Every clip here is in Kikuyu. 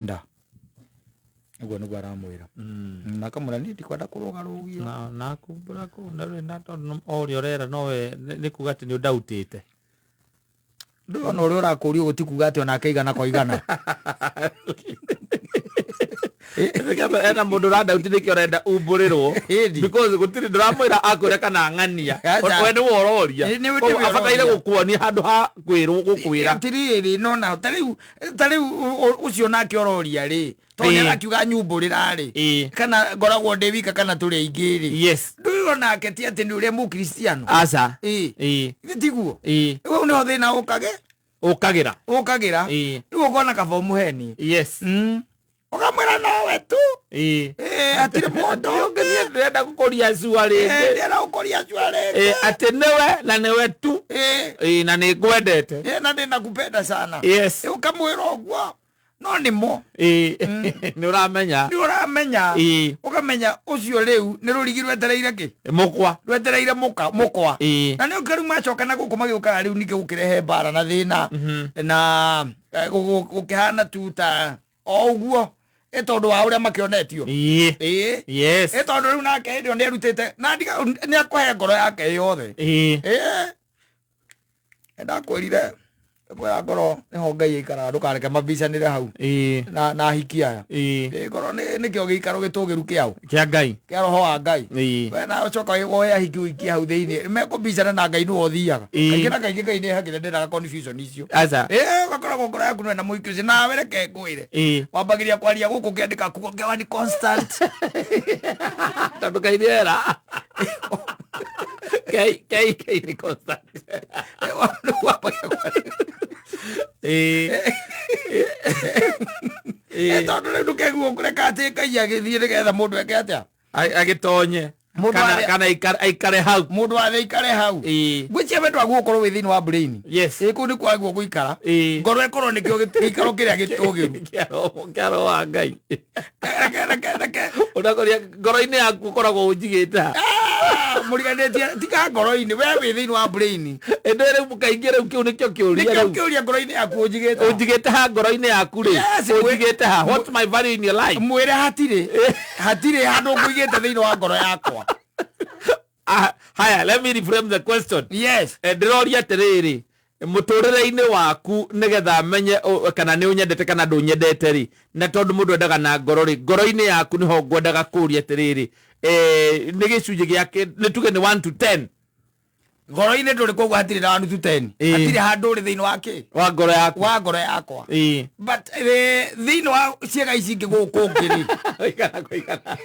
Nda ũguo nĩguo aramwĩra. Na akamwĩra niĩ ndikwenda kũrũgarũgio. Na nakumbũra kũu na rĩu na tondũ o ũrĩa ũrera nowe nĩ kuga atĩ nĩ ũndautĩte. Ndũĩ ona ũrĩa ũrakũrio ũguo ti kuga atĩ onake igana kwa igana. Ena mũndũ ũrandauti nĩkĩo ũrenda umbũrĩrwo. Ĩni. Because gũtirĩ ndũramwĩra akwĩre kana ng'ania. Aca. We nĩwe ũroria. Ĩ, nĩwe Koguo nĩwe abataire ũroria. gũkuonia handũ ha kwĩrwo gũkwĩra. Atirĩrĩ nona ta rĩu ũcio nake ũroria rĩ, tondũ Ĩĩ. nĩarakiuga nyumbũrĩra rĩ, Ĩĩ. kana ngoragwo ndĩ wika kana tũrĩ aingĩ rĩ. Yes. Ndũĩ onake ti atĩ nĩ ũrĩa mũkristiano. Aca. Ĩĩ. Ĩĩ. Githĩ tiguo? Ĩĩ. Rĩu nĩho thĩna ũkage Ũkagĩra. ũkagĩra. Ĩĩ. Rĩu ũkona kaba ũmũhenie. Yes. Ũkamwĩra nowe tu. Ĩĩ. Ĩĩ, hatirĩ mũndũ ũngĩ. Niĩ ndĩrenda gũkũria cua Ĩĩ, rĩngĩ. ndĩrenda gũkũria cua rĩngĩ. Ĩĩ, atĩ nĩwe na nĩwe tu. Ĩĩ. Ĩĩ, na nĩ ngwendete. Ĩĩ, na ndĩnakupenda sana. Yes. Ĩĩ, ũkamwĩra ũguo no nĩmo. Ĩĩ. Nĩ ũramenya. Nĩ ũramenya. Ĩĩ. Ũkamenya ũcio rĩu nĩ rũrigi rwetereire kĩ? Mũkwa. Rwetereire mũkwa. Ĩĩ. Na nĩ ũkĩ rĩu macoka na gũkũ magĩũkaga rĩu ningĩ gũkĩrehe mbara na thĩna. Na gũkĩhana tu ta o ũguo ĩ tondũ wa ũrĩa makĩonetio. Ĩĩ. Ĩĩ. Yes. Ĩ tondũ rĩu nake hĩndĩ ĩyo nĩarutĩte na ndiga nĩ akũhe ngoro yake yothe. Ĩĩ. Ĩĩ. Ndakwĩrire kwĩra ngoro nĩho Ngai aikaraga ndũkareke mabicanĩre hau. Ĩĩ. Na ahiki aya. Ĩĩ. Ĩĩ, ngoro nĩkĩo gĩikaro gĩtũgĩru kĩao. Kĩa Ngai. Kĩa roho wa Ngai. Ĩĩ. We na ũcoka woe ahiki ũikie hau thĩinĩ mekũbicana na Ngai nĩwe ũthiaga. Ĩĩ. Kaingĩ na kaingĩ Ngai nĩehagĩra ndendaga confusion icio. Aca. Ĩĩ, ũgakoragwo ngoro yaku nĩwe na mũhiki ũcio nawe reke ngwĩre. Ĩĩ. Wambagĩria kwaria gũkũ ũkĩandĩka kugo ngewa ni constant. Tondũ Ngai nĩera. Ngai Ngai Ngai nĩ constant. Wambagia kwaria. Ĩĩ. Ĩ, tondũ rĩu ndũkeguo kũreka atĩ Ngai agĩthiĩ nĩgetha mũndũ eke atĩa? Agĩtonye. Mũndũ Kana kana aikare hau. Mũndũ wathe aikare hau. Ĩĩ. Ngwĩciria we ndwagwo gũkorwo wĩ thĩinĩ wa brain. Yes. Ĩ, kũu nĩ kwagwo gũikara. Ĩĩ. Ngoro ĩkorwo nĩkĩo gĩikaro kĩrĩa gĩtũgĩru. Kĩa roho wa Ngai. Reke, reke, reke. Ũnakoria ngoro-inĩ yaku ũkoragwo ũnjigĩte ha. Ah, mũriganĩtie tiga ngoro-inĩ we wĩ thĩinĩ wa brain. Ĩndĩ rĩu kaingĩ rĩu kĩu nĩkĩo kĩũria Nĩkĩo rĩu. kĩũria ngoro-inĩ yaku ũnjigĩte ha. Ũnjigĩte ha ngoro-inĩ yaku rĩ? Yes, Ũnjigĩte ha? What's my value in your life? Mwĩre hatirĩ hatirĩ handũ ngũigĩte thĩinĩ wa ngoro yakwa. Ah, haya, let me reframe the question. Yes. Ndĩroria atĩrĩrĩ, mũtũrĩre-inĩ waku nĩgetha menye kana nĩ ũnyendete kana ndũnyendete rĩ, na tondũ mũndũ endaga na ngoro rĩ, ngoro-inĩ yaku nĩho ngwendaga kũria atĩrĩrĩ, nĩ gĩcunjĩ gĩa nĩ tuge nĩ 1 to 10. Ngoro-inĩ ndũrĩ koguo hatirĩ na 1 to 10. Ĩĩ. Hatirĩ handũ ũrĩ thĩinĩ wa kĩ? Wa ngoro yaku. Wa ngoro yakwa. Ĩĩ. But thĩinĩ wa ciĩga ici ingĩ gũkũ ũngĩ rĩ. Kũigana, kũigana.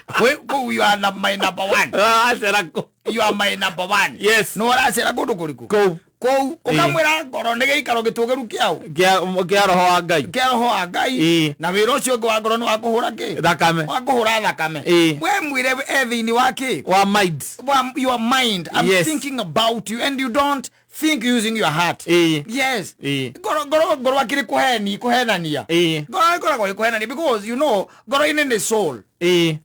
Wĩ kũu you are my number one. Wacera kũ? You are my number one. Yes. Nĩ ũracera kũndũ kũrĩkũ? Kũu. Kũu. Ũkamwĩra ngoro nĩ gĩikaro gĩtũgĩru kĩao? Kĩa roho wa Ngai. Kĩa roho wa Ngai. Ĩĩ. Na wĩra ũcio ũngĩ wa ngoro nĩ wa kũhũra kĩ? Thakame. Wa kũhũra thakame. Ĩĩ. We mwĩre e thĩinĩ wa kĩ? Wa mind. Wa your mind. I'm Yes. thinking about you and you don't think using your heart. Ĩĩ. Yes. Ĩĩ. Ngoro, ngoro, ngoro akĩrĩ kũheni, kũhenania. Ĩĩ. Ngoro ĩkoragwo ĩkũhenania because you know ngoro-inĩ nĩ soul. Ĩĩ.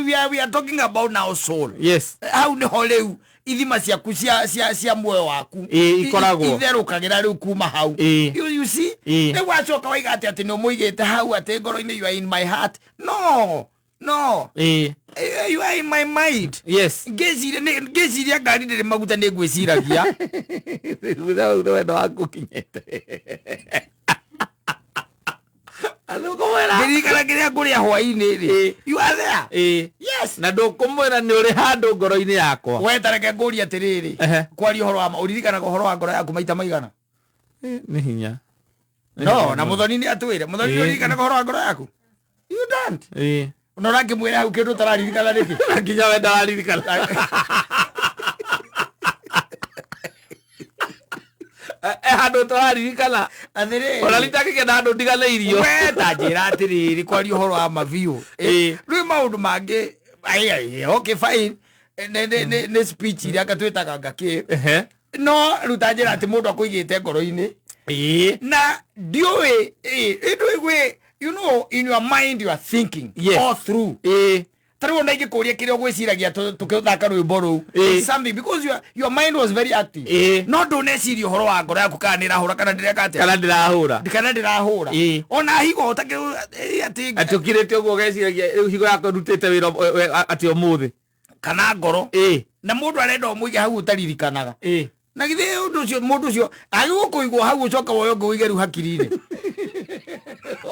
We are talking about now soul. Yes. Hau nĩho rĩu ithima ciaku cia muoyo waku Ĩĩ, ikoragwo. Itherũkagĩra rĩu kuma hau. Ĩĩ. You see? Ĩĩ. Rĩu wacoka waiga atĩ atĩ nĩ ũmũigĩte hau atĩ ngoro-inĩ you are in my heart. No. No. Ĩĩ. You are in my mind. Yes. Ngĩciria ngari ndĩrĩ maguta nĩ ngwĩciragia. Thutha ũguo wendo waku ũkinyĩte. Andũkũmwĩra. Ngĩririkana kĩrĩa ngũrĩa hwaĩ-inĩ rĩ. Ĩĩ. You are there. Ĩĩ. Yes. Na ndũkũmwĩra nĩ ũrĩ handũ ngoro-inĩ yakwa. We ta reke ngũrie atĩrĩrĩ. Ehe. Kwaria ũhoro wa ma ũririkanaga ũhoro wa ngoro yaku maita maigana? Nĩ hinya. No, na Muthoni nĩ atwĩre. Muthoni Ĩĩ. ũririkanaga ũhoro wa ngoro yaku? You don't. Ĩĩ. Na ũrakĩmwĩra hau kĩndũ ũtararirikana nĩkĩ? Na nginya we ndararirikana. Handũ ũtararirikana. Atĩrĩrĩ. Ona litangĩkenda handũ ndiganĩirio. We ta njĩra atĩrĩrĩ kwaria ũhoro wa ma biũ. Ĩĩ. Rĩu maũndũ mangĩ ai, ai, okay fine. Nĩ speech iria anga twĩtaga ngakĩ. Ehe. No rĩu ta njĩra atĩ mũndũ akũigĩte ngoro-inĩ. Ĩĩ. Na ndiũĩ, ĩĩ, ndũĩ gwĩ, you know, in your mind you are thinking Yes. all through. Ĩĩ. Ta rĩu ona ingĩkũria kĩrĩa ũgwĩciragia tũkĩthaka rwĩmbo rũu. Ĩĩ. Something because your mind was very active. Ĩĩ. No ndũneciria ũhoro wa ngoro yaku kana nĩ ĩrahũra kana ndĩreka atĩa. Kana ndĩrahũra. Kana ndĩrahũra. Ĩĩ. Ona higo ũtakĩ atĩ Atĩ ũkirĩte ũguo ũgeciragia rĩu higo yakwa ĩrutĩte wĩra atĩ ũmũthĩ. Kana ngoro. Ĩĩ. Na mũndũ arenda ũmũige hau ũtaririkanaga. Ĩĩ. Na githĩ ũndũ ũcio mũndũ ũcio agĩrĩirwo kũigwo hau ũcoka woe ũngĩ ũige rĩu hakiri-inĩ.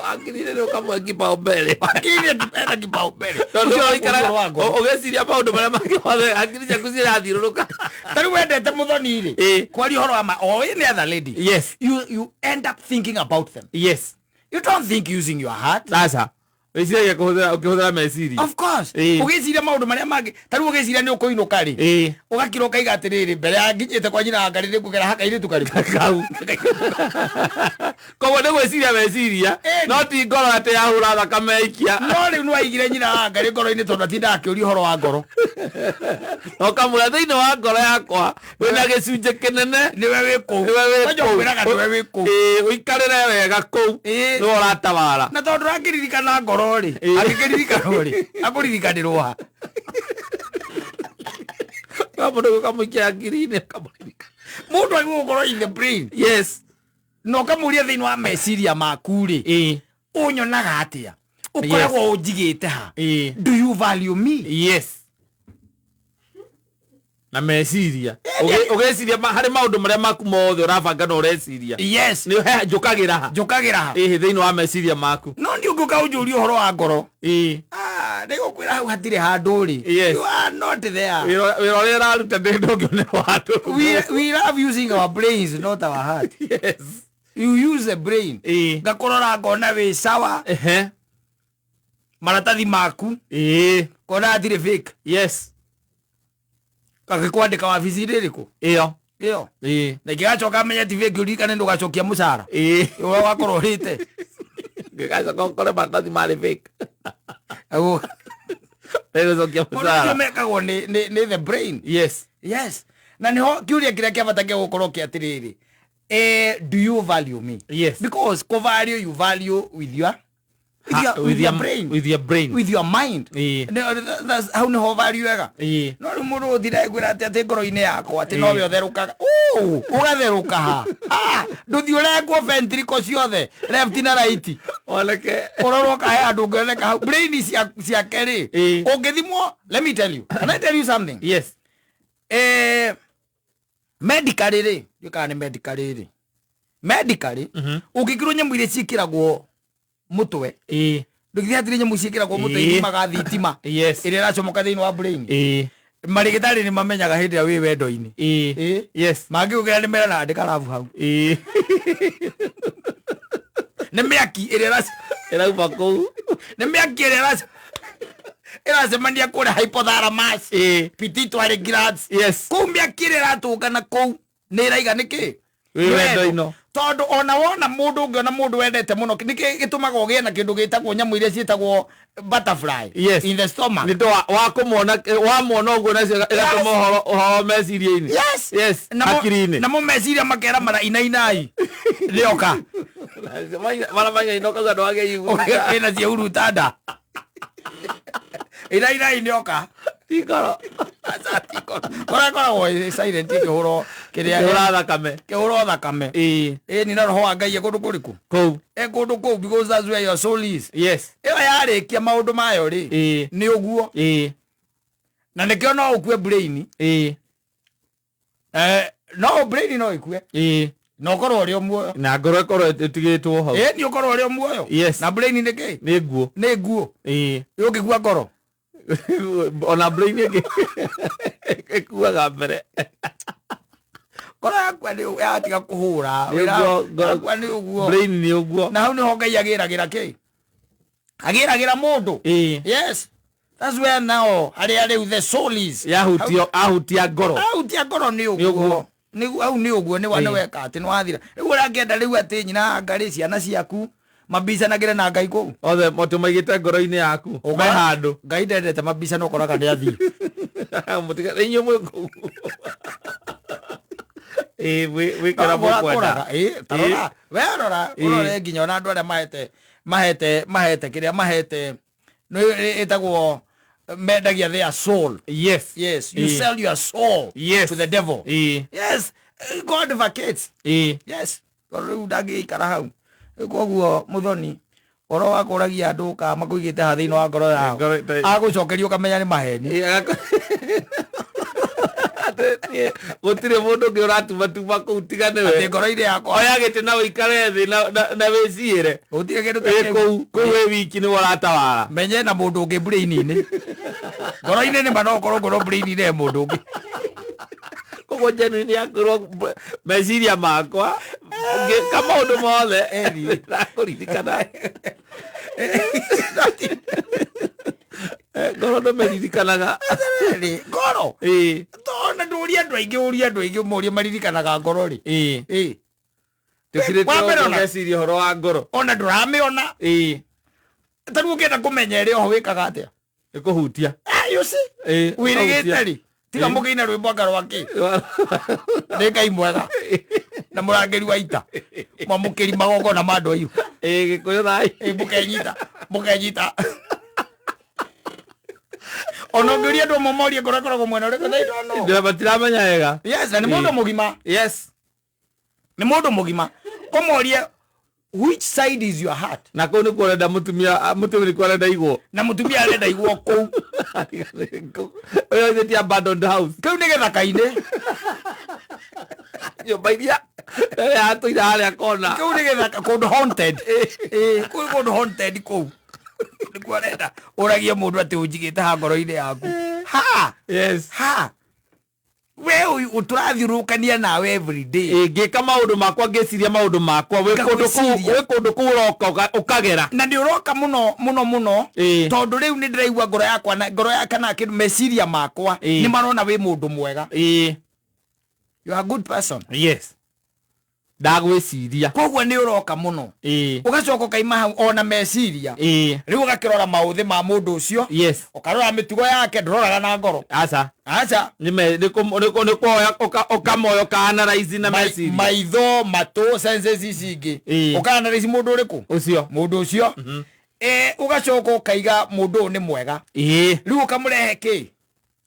Hakiri-inĩ nĩ ũkamũhe kipaumbele. Hakiri-inĩ ena kipaumbele. Tondũ Ũcio ũikaraga ũhoro wa ngoro. ũgeciria maũndũ marĩa mangĩ mothe hakiri ciaku cirathiũrũrũka. Ta rĩu wendete mũthoni rĩ. Ĩĩ. Kwaria ũhoro wa ma or any other lady. Yes. You end up thinking about them. Yes. You don't think using your heart. Sasa wĩciragia kũhũthĩra ũkĩhũthĩra meciria. Of course. Ĩĩ. Ũgĩciria maũndũ marĩa mangĩ. Ta rĩu ũgĩciria nĩ ũkũinũka rĩ. Ĩĩ. Ũgakira ũkaiga atĩrĩrĩ mbere ya nginyĩte kwa nyina wa Ngarĩ nĩ ngũgera hakairĩtu karĩkũ. Kau. Koguo nĩ gwĩciria meciria Ĩni. no ti ngoro atĩ yahũra thakame yaikia. No rĩu nĩ waigire nyina wa Ngarĩ ngoro-inĩ tondũ atindaga akĩũria ũhoro wa ngoro. Na ũkamwĩra thĩinĩ wa ngoro yakwa wĩna gĩcunjĩ kĩnene. Nĩwe wĩ kũu. Nĩwe wĩ Kwanja kũu. ũkwĩraga nĩwe wĩ kũu. Ĩĩ, ũikarĩre wega kũu. Ĩĩ. Nĩwe ũratawara. Na tondũ ndũrakĩririkana ngoro rĩ, Ĩĩ. angĩkĩririkanwo rĩ, akũririkanĩrwo ha? Kwa mũndũ ũkamũikia hakiri-inĩ ũkamũririkana. Mũndũ agĩrĩirwo gũkorwo in the brain. Yes. Na ũkamũria thĩinĩ wa meciria maku rĩ, Ĩĩ. ũnyonaga atĩa? Ũkoragwo ũnjigĩte ha? Ĩĩ. Do you value me? Yes. Na meciria. Ũgeciria harĩ maũndũ marĩa maku mothe ũrabanga na ũreciria. Yes. Nĩ he njũkagĩra ha? Njũkagĩra ha? Ĩhĩ thĩinĩ wa meciria maku. No ndiũ ngũka ũnjũrie ũhoro wa ngoro. Ĩĩ. Ah, nĩ gũkwĩra hau hatirĩ handũ rĩ. Yes. You are not there. Wĩra ũrĩa ũraruta ndũngĩonerwo handũ. We love using our brains, not our heart. Yes. You use the brain. Ĩĩ. Ngakũrora ngona wĩ sawa, Ehe. maratathi maku, Ĩĩ. ngona hatirĩ fake. Yes. Gagĩkwandĩka wabici-inĩ ĩrĩkũ? Ĩyo. Ĩyo. Ĩĩ. Na ingĩgacoka menye ti fake ũririkane ndũgacokia mũcara. Ĩĩ. Ũrĩa wakorwo ũrĩte. Ngĩgacoka ũkore maratathi marĩ fake. Aguo. Nĩgũcokia Maũndũ macio mũcara. mekagwo nĩ the brain. Yes. Yes. Na nĩho kĩũria kĩrĩa kĩa bata gĩa gũkorwo kĩ atĩrĩrĩ. Do you value me? Yes. Because kũ value you value with your with your, with your brain. With your brain. With your mind. Ĩĩ. Hau nĩho value ega. Ĩĩ. No rĩu mũndũ ũthire ngwĩra atĩ atĩ ngoro-inĩ yakwa atĩ Ĩĩ. nowe ũtherũkaga. Ũ, ũgatherũka ha? Ah, ndũthiĩ ũrengwo ventricle ciothe left na right. Oneke. Ũrorwo kahe andũ ũngĩoneka hau. Brain ciake rĩ. Ĩĩ. Ũngĩthimwo, let me tell you. Can I tell you something? Yes. Medically rĩ, ndiũĩ kana nĩ medically rĩ. Medically, ũngĩkĩrwo nyamũ iria ciĩkĩragwo mũtwe. Ĩĩ. Ndũgithĩ hatirĩ nyamũ ciĩkĩragwo mũtwe Ĩĩ. ithimaga thitima. Yes. Ĩrĩa ĩracomoka thĩinĩ wa brain. Ĩĩ. Marĩgĩtarĩ nĩ mamenyaga hĩndĩ ĩrĩa wĩ wendo-inĩ. Ĩĩ. Ĩĩ. Yes. Mangĩgũkĩra nĩ merana andĩka rabu hau. Ĩĩ. Nĩ mĩaki ĩrĩa Ĩrauma kũu. nĩ mĩaki ĩrĩa ĩracemania kũrĩa hypothalamus. Ĩĩ. Pituitary glands. Yes. Kũu mĩaki ĩrĩa ĩratũngana kũu nĩ ĩraiga nĩkĩ? Wĩ Nĩ wendo-inĩ. Tondũ ona wona mũndũ ũngĩona mũndũ wendete mũno nĩkĩ gĩtũmaga ũgĩe na kĩndũ gĩtagwo nyamũ iria ciĩtagwo butterfly Yes. in the stomach. Nĩ wa kũmwona wamwona ũguo nacio ĩgatũma ũhoro ũhoro meciria-inĩ. Yes. Yes. Hakiri-inĩ. Namo meciria makera mara inainai rĩoka Mara mainaina ũkauga ndwagĩiguaga. ĩna ciĩhuruta nda inainai nĩoka. Ti ngoro. Ngoro ĩkoragwo ĩ silent ĩkĩhũrwo kĩrĩa Kĩhũra thakame. kĩhũrwo thakame. Ĩĩ. Ĩni na roho wa Ngai e kũndũ kũrĩkũ? Kũu. E kũndũ kũu because that's where your soul is. Yes. Ĩyo yarĩkia maũndũ mayo rĩ Ĩĩ. nĩ ũguo. Ĩĩ. Na nĩkĩo no ũkue brain. Ĩĩ. No brain no ĩkue. Ĩĩ. Na ũkorwo ũrĩ o muoyo. Na ngoro ĩkorwo ĩtigĩtwo hau. Ĩni ũkorwo ũrĩ o muoyo. Yes. Na brain nĩ kĩ? Nĩ nguo. Nĩ nguo. Ĩĩ. Ũngĩkua ngoro. Ona brain ĩngĩ ĩkuaga mbere. Ngoro yakwa nĩ yatiga kũhũra. Nĩ ũguo, ngoro- Yakwa nĩ ũguo. Brain nĩ ũguo. Na hau nĩho Ngai agĩragĩra kĩ? Agĩragĩra mũndũ. Ĩĩ. Yes. That's where now harĩa rĩu the soul is. Yahutio ahutia ngoro. Ahutia ngoro nĩ Nĩ ũguo. ũguo. Nĩguo hau nĩ ũguo nĩ wa Ĩĩ. nĩ weka atĩ nĩ wathira. Rĩu ũrakĩenda rĩu atĩ nyina Ngarĩ ciana ciaku mambicanagĩre na Ngai kũu. Othe motĩ maigĩte ngoro-inĩ yaku. Me handũ. Ngai ndendete mambicano ũkoraga nĩ athiĩ. Mũtiga inyuĩ mwĩ kũu. Ĩĩ mwĩkĩra mũkwenda. Ĩĩ, ta rora. We rora, Ĩĩ. ũrore nginya ona andũ arĩa mahete kĩrĩa mahete nĩ ĩtagwo Mendagia their soul. Yes. Yes, you Ĩĩ. sell your soul Yes. to the devil. Ĩĩ. Yes, God vacates. Ĩĩ. Yes, tondũ rĩu ndangĩikara hau. Rĩu koguo Muthoni, ũhoro wa kũragia andũ kana makũigĩte ha thĩinĩ wa ngoro yao, Ngoro- agũcokeria ũkamenya nĩ maheni. Ĩĩ, Atĩ, gũtirĩ mũndũ ũngĩ ũratumatuma kũu tiga Atĩ nĩwe. ngoro-inĩ yakwa Oya gĩtĩ na ũikare thĩ na wĩciĩre. Gũtirĩ kĩndũ ta Wĩ kĩu. kũu wĩ wiki nĩwe ũratawara. Menye na mũndũ ũngĩ brain-inĩ. Ngoro-inĩ nĩ ma no ũkorwo ngoro brain-inĩ he mũndũ ũngĩ. Koguo genuine yakwĩrwo meciria makwa ngĩka maũndũ mothe Eri. ndakũririkana. Ngoro ndũmĩririkanaga. Atĩrĩrĩ, ngoro Ĩĩ. Tona ndũrie andũ aingĩ, ũrie andũ aingĩ ũmorie maririkanaga ngoro rĩ. Ĩĩ. Ĩĩ. Tũkirĩte Wa mbere ona- ũgeciria ũhoro wa ngoro. Ona ndũramĩona. Ĩĩ. Ta rĩu ũngĩenda kũmenya ĩrĩ oho wĩkaga atĩa? Nĩ kũhutia. Ah, you see? Ĩĩ, Wĩrĩgĩte rĩ, tiga Ĩĩ. mũkĩina rwĩmbo anga rwa kĩ. Nĩ Ngai mwega na mũrangĩri wa ita, mwamũkĩri magongona ma andũ airũ. Ĩĩ, Gĩkũyũ thayũ. Ĩĩ, mũkenyita, mũkenyita. Ona ũngĩũria andũ amwe morie ngoro ĩkoragwo mwena ũrĩkũ, they don't know. Ndĩra matiramenya wega. Yes, na nĩ mũndũ mũgima. Yes. Nĩ mũndũ mũgima. Ũmorie which side is your heart? Na kũu nĩkuo ũrenda mũtumia, mũtumia nĩkuo arenda igwo. Na mũtumia arenda igwo kũu. Ũyũ ti abandoned house. Kĩu nĩ gĩthaka-inĩ. Nyũmba iria ĩrĩa yatũire harĩa kona. Kĩu nĩ gĩthaka kũndũ haunted. Ĩĩ, kũu kũndũ haunted kũu. Nĩkuo arenda ũragie mũndũ atĩ ũnjigĩte ha ngoro-inĩ yaku. Ha! Yes. Ha! We ũyũ tũrathiũrũrũkania nawe every day. Ĩĩ, ngĩka maũndũ makwa ngĩciria maũndũ makwa wĩ kũndũ kũu, Ngagwĩciria. wĩ kũndũ kũu ũroka ũkagera. Na nĩ ũroka mũno mũno mũno. Ĩĩ. Tondũ rĩu nĩ ndĩraigua ngoro yakwa na ngoro ya kana kĩndũ meciria makwa Ĩĩ. nĩ marona wĩ mũndũ mwega. Ĩĩ. You are a good person. Yes. Ndagwĩciria. Koguo nĩ ũroka mũno. Ĩĩ. Ũgacoka ũkaima hau ona meciria. Ĩĩ. Rĩu ũgakĩrora maũthĩ ma mũndũ ũcio. Yes. Ũkarora mĩtugo yake, ndũroraga na ngoro. Aca. Aca. Nĩ me nĩ kũ nĩ kũ nĩ kuoya ũkamoya ũka-analyze na meciria. Maitho, matũ, senses ici ingĩ. Ĩĩ. Ũka-analyze mũndũ ũrĩkũ? Ũcio. Mũndũ ũcio. Ũgacoka ũkaiga mũndũ ũyũ nĩ mwega. Ĩĩ. Rĩu ũkamũrehe kĩ?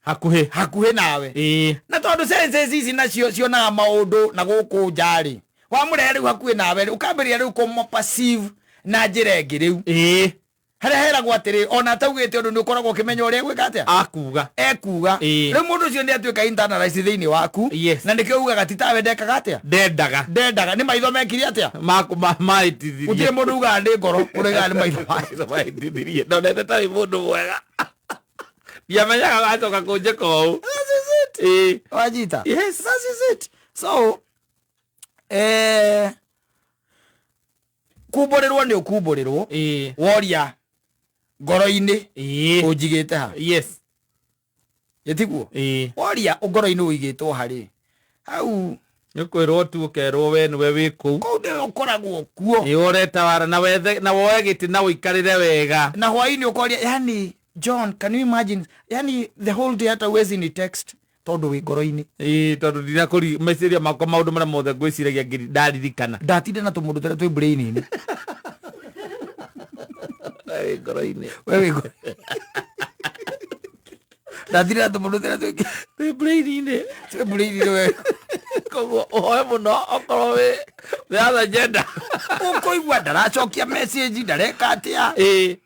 Hakuhĩ. Hakuhĩ nawe. Ĩĩ. Na tondũ senses ici nacio cionaga maũndũ na gũkũ nja rĩ, wamũrehe rĩu hakuhĩ nawe rĩ, ũkambĩrĩria rĩu kũmũ perceive na njĩra ĩngĩ rĩu. Ĩĩ. Harĩa heragwo atĩrĩ, ona ataugĩte ũndũ nĩ ũkoragwo ũkĩmenya ũrĩa egwĩka atĩa? Akuga. Ekuga. Ĩĩ. Rĩu mũndũ ũcio nĩ atuĩka internalized thĩinĩ waku. Yes. Na nĩkĩo ugaga ti tawe ndekaga atĩa? Ndendaga. Ndendaga. Nĩ maitho mekire atĩa? Maĩtithirie. Gũtirĩ mũndũ ugaga nĩ ngoro, ũraugaga nĩ maitho make. Maitho maĩtithirie. Ndonete tarĩ mũndũ mwega. Ndiamenyaga wacoka kũnjĩka ũũ. That is it. Ĩĩ. Wajita. Yes. That is it. So, kumbũrĩrwo nĩ ũkumbũrĩrwo. Ĩĩ. Woria ngoro-inĩ Ĩĩ. ũnjigĩte ha? Yes. Ĩtiguo? Ĩĩ. Woria ngoro-inĩ ũigĩtwo harĩ. Hau Nĩ kwĩrwo tu ũkerwo we nĩwe wĩ kũu. Kũu nĩwe ũkoragwo kuo. Nĩ ũretawara na wethe na woe gĩtĩ na ũikarĩre wega. Na hwaĩ-inĩ ũkoria, yani John, can you imagine? Yani the whole day hata huwezi ni text tondũ wĩ ngoro-inĩ. Ĩĩ, tondũ ndinakũri meciria makwa maũndũ marĩa mothe ngwĩciragia ndaririkana. Ndatinda na tũmũndũ tũrĩa twĩ brain-inĩ. We wĩ ngoro-inĩ. We wĩ ngoro. Ndatinda na tũmũndũ tũrĩa twĩ brain-inĩ. Twĩ brain-inĩ we. Koguo ũhoe mũno okorwo wĩ the other gender. Ũkũigua ndaracokia message, ndareka atĩa. Ĩĩ.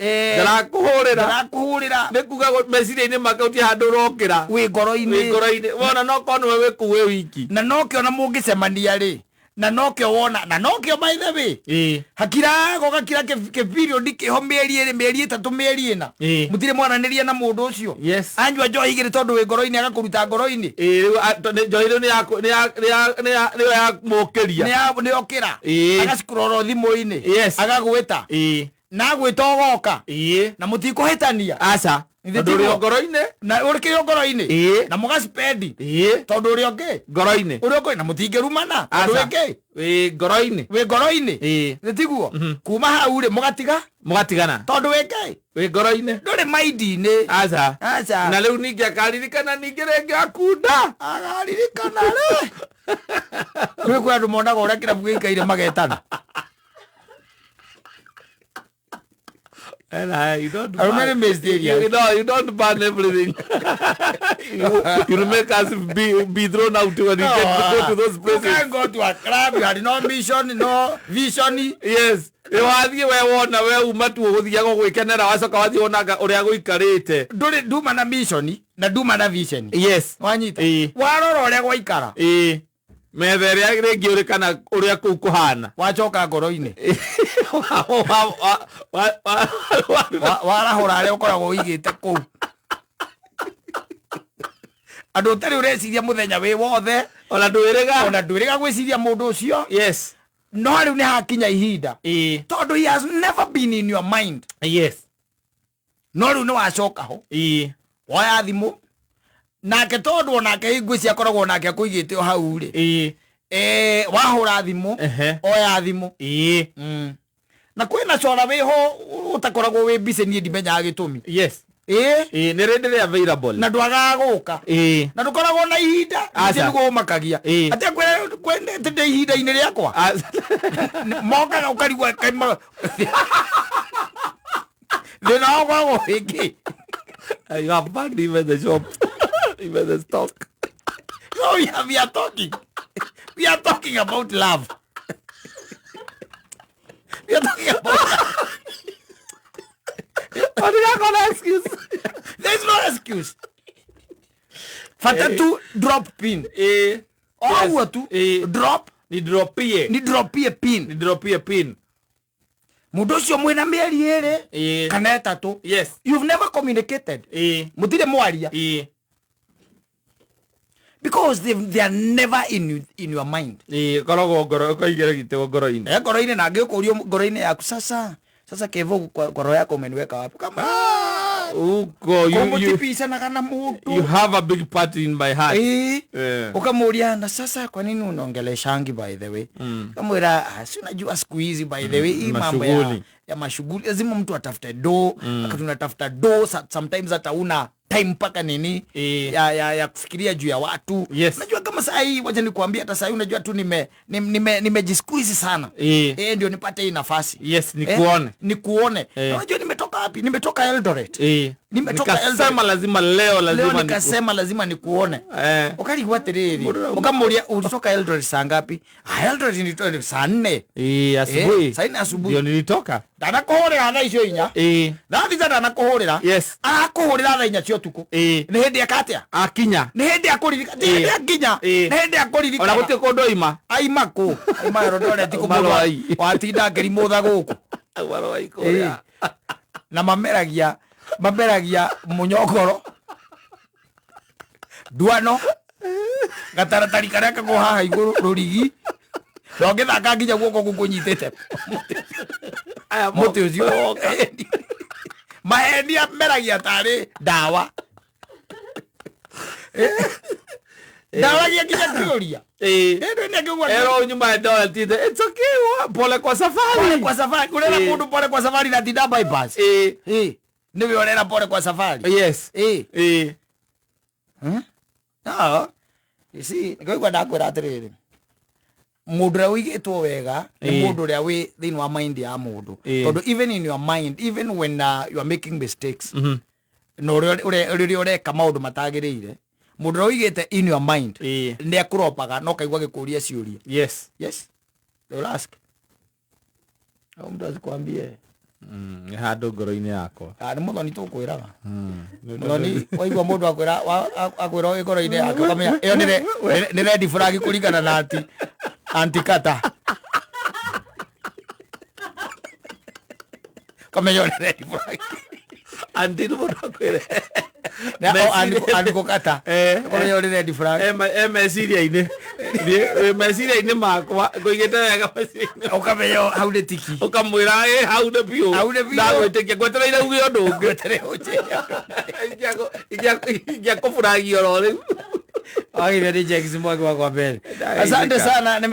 Ndarakũhũrĩra. Ndarakũhũrĩra. Nĩ kuga meciria-inĩ make gũtirĩ handũ ũrokĩra. Wĩ ngoro-inĩ. Wĩ ngoro-inĩ. Wona no korwo nĩwe wĩ kũu wĩ wiki. Na nokĩo na mũngĩcemania rĩ, na nokĩo wona, na nokĩo by the way. Ĩĩ. Hakiraga ũgakira kĩ period kĩho mĩeri ĩrĩ, mĩeri ĩtatũ, mĩeri ĩna. Ĩĩ. Mũtirĩ mwaranĩria na mũndũ ũcio. Yes. Anyua njohi igĩrĩ tondũ wĩ ngoro-inĩ agakũruta ngoro-inĩ. Ĩĩ, rĩu njohi rĩu nĩyo yamũkĩria. Nĩ yokĩra. Ĩĩ. Agacikũrora thimũ-inĩ. Yes. Agagwĩta. Ĩĩ. Na agwĩta ũgoka. Ĩĩ. Na mũtikũhĩtania. Aca. Ithe Tondũ ũrĩ tiguo? o ngoro-inĩ. Na ũrĩ ngoro-inĩ. Ĩĩ. Na mũgacipendi. Ĩĩ. Tondũ ũrĩ ũngĩ. Ngoro-inĩ. Ũrĩ ũngĩ na mũtingĩrumana. Tondũ Aca. wĩ kĩ? Wĩ ngoro-inĩ. Wĩ ngoro-inĩ. Ĩĩ. Nĩ tiguo? Kuma hau rĩ, mũgatiga? Mũgatigana. Tondũ wĩ kĩ? Wĩ ngoro-inĩ. Ndũrĩ maindi-inĩ. Aca. Aca. Na rĩu ningĩ akaririkana ningĩ rĩngĩ akunda. Akaririkana rĩ. Rĩu kwĩ andũ monaga ũrĩa kĩrabu gĩikaire magetana. And I, you don't Arũme burn- nĩ mysterious. You, no, you don't burn everything. You make us be thrown out when you get to go to those You places. can't go to a club, you had no mission, no vision. Yes. Nĩ wathiĩ we wona we uma tu ũgũthiaga gwĩkenera wacoka wathiĩ wonaga ũrĩa gũikarĩte. Ndũrĩ nduma na mission na nduma na vision. Yes. Wanyita. Ĩĩ. Warora ũrĩa gwaikara. Ĩĩ. Metha ĩrĩa rĩngĩ ũrĩ kana ũrĩa kũu kũhana. Wacoka ngoro-inĩ. Wa- wa- wa- wa- wa- wa- Warahũra arĩa ũkoragwo ũigĩte kũu. Andũ ũtarĩ ũreciria mũthenya wĩ wothe Ona ndwĩrĩga. ona ndwĩrĩga gwĩciria mũndũ ũcio Yes. no rĩu nĩ hakinya ihinda Ĩĩ. tondũ he has never been in your mind Yes. no rĩu nĩ wacoka ho Ĩĩ. woya thimũ nake tondũ onake ngwĩci akoragwo nake akũigĩte o hau rĩ Ĩĩ. eh, wahũra thimũ Ehe. oya thimũ Ĩĩ. mm. Na kwĩna cora wĩho ũtakoragwo wĩ busy niĩ ndimenyaga gĩtũmi. Yes. Ĩĩ. Ĩĩ, nĩ rĩ ndĩrĩ available. Na ndwagaga gũka Ĩĩ. na ndũkoragwo na ihinda. Aca. Nĩcio nĩguo ũmakagia Ĩĩ. atĩ kwendete ndĩ ihinda-inĩ rĩakwa. Mokaga ũkarigwo kaima thĩna wa ũkoragwo wĩngĩ. You have banned even the shop, even the stock. So we are talking about love. We are talking about love. Matigakona excuse. There is no excuse. Bata tu drop pin. Ĩĩ. O ũguo tu. Ĩĩ. Drop. Nidropie. Ni dropie pin. Nidropie pin. Mũndũ ũcio mwĩna mĩeri ĩrĩ Ĩĩ. kana ĩtatũ. Yes. You've never communicated. Ĩĩ. Mũtirĩ mwaria. Ĩĩ. Because they are never in your mind. Ĩĩ, koragwo ngoro ũkaigĩra gĩtego ngoro-inĩ. Eh, ngoro-inĩ na angĩkũrio ngoro-inĩ yaku sasa sasa Kevo kwa roho yako umeniweka wapi kama Uko you kũmũtibicanaga na mũndũ. you have a big part in my heart. Eh. Eh. Ukamuulia na sasa kwa nini unaongeleshangi by the way? Ukamwira ah, si unajua siku hizi by the way hii mambo Mashughuli. ya mashughuli lazima mtu atafute do. Wakati unatafuta do sometimes hata una time mpaka nini Eh. ya kufikiria juu ya watu. Yes. Unajua kama saa hii wacha nikuambia hata saa hii unajua tu nimejisqueeze sana. Eh. Eh, ndio nipate hii nafasi. Yes, nikuone. Eh, nikuone. Eh. Na unajua nimetoka wapi? Nimetoka Eldoret. Ĩĩ. Nimetoka Nikasema lazima leo lazima Leo nikasema lazima nikuone. Eh. Ukarigwo atiriri ukamuria ulitoka Eldoret saa ngapi? Ah, Eldoret nilitoka saa nne. Ĩĩ, asubuhi. Eh, saa nne asubuhi. Ndio nilitoka. Ndanakuhurira thaa icio inya. Ĩĩ. Thaa thita ndanakuhurira. Yes. Arakuhurira thaa inya cia ũtukũ. Ĩĩ. Nĩ hĩndĩ eka atĩa? Akinya. Nĩ hĩndĩ akũririka. Ti hĩndĩ akinya. Ĩĩ. Nĩ hĩndĩ Ona akũririkana. gũtirĩ kũndũ oima. Aima kũ? Aima Eldoret kũ Auma mũndũ Rwai. watinda ngĩrimũtha gũkũ. Auma Rwai Ĩĩ. kũrĩa. Na mameragia mũnyongoro nduano gataratari karĩa kako haha igũrũ rũrigi na ũngĩthaka nginya guoko kũu kũnyitĩte Aya mũtĩ ũcio maheni ameragia tarĩ ndawa ndaragia nginya kĩũria. Ĩĩ. Ĩndũ nĩ akĩigua Ero nyuma Eldoret. It's okay. Pole kwa safari. pole kwa safari ũrera Ĩĩ. mũndũ pole kwa safari na tinda bypass. Ĩĩ. Ĩĩ nĩwe ũrera pole kwa safari. Yes. Ĩĩ. Ĩĩ. No, you see, nĩkĩo ndakwĩra atĩrĩrĩ mũndũ ũrĩa ũigĩtwo wega nĩ Ĩĩ. mũndũ ũrĩa wĩ thĩinĩ wa mind ya mũndũ Ĩĩ. tondũ even in your mind even when you are making mistakes na rĩrĩa ũreka maũndũ matagĩrĩire mũndũ ũrĩa ũigĩte in your mind Ĩĩ. nĩ akũropaga no kaigua agĩkũria ciũria. Yes. Yes, they will ask. Au mtu asikwambie. Nĩ handũ ngoro-inĩ yakwa. Ah, nĩ mũthoni tũkwĩraga mũthoni waigua mũndũ akwĩra akwĩra wĩ ngoro-inĩ yake ũkamenya ĩyo nĩ red flag kũringana na anti kata ũkamenya ĩyo nĩ red flag. Anti nĩ mũndũ akwĩre. Na o anti kũkata Eh, ũkamenya ĩyo nĩ red flag. E meciria-inĩ. Wĩ meciria-inĩ makwa ngũigĩte wega meciria-inĩ. Ũkamenya hau nĩ tiki. Ũkamwĩra ĩ hau nĩ biũ. Hau nĩ biũ. Ndagwĩtĩkia ngwetereire uge ũndũ ũngĩ. Ngwetere ũnjĩre. Ingĩakũburagia oro rĩu. Wagĩrĩire nĩ James Mwangi wakwa mbere. Ndageithĩka. Asante sana.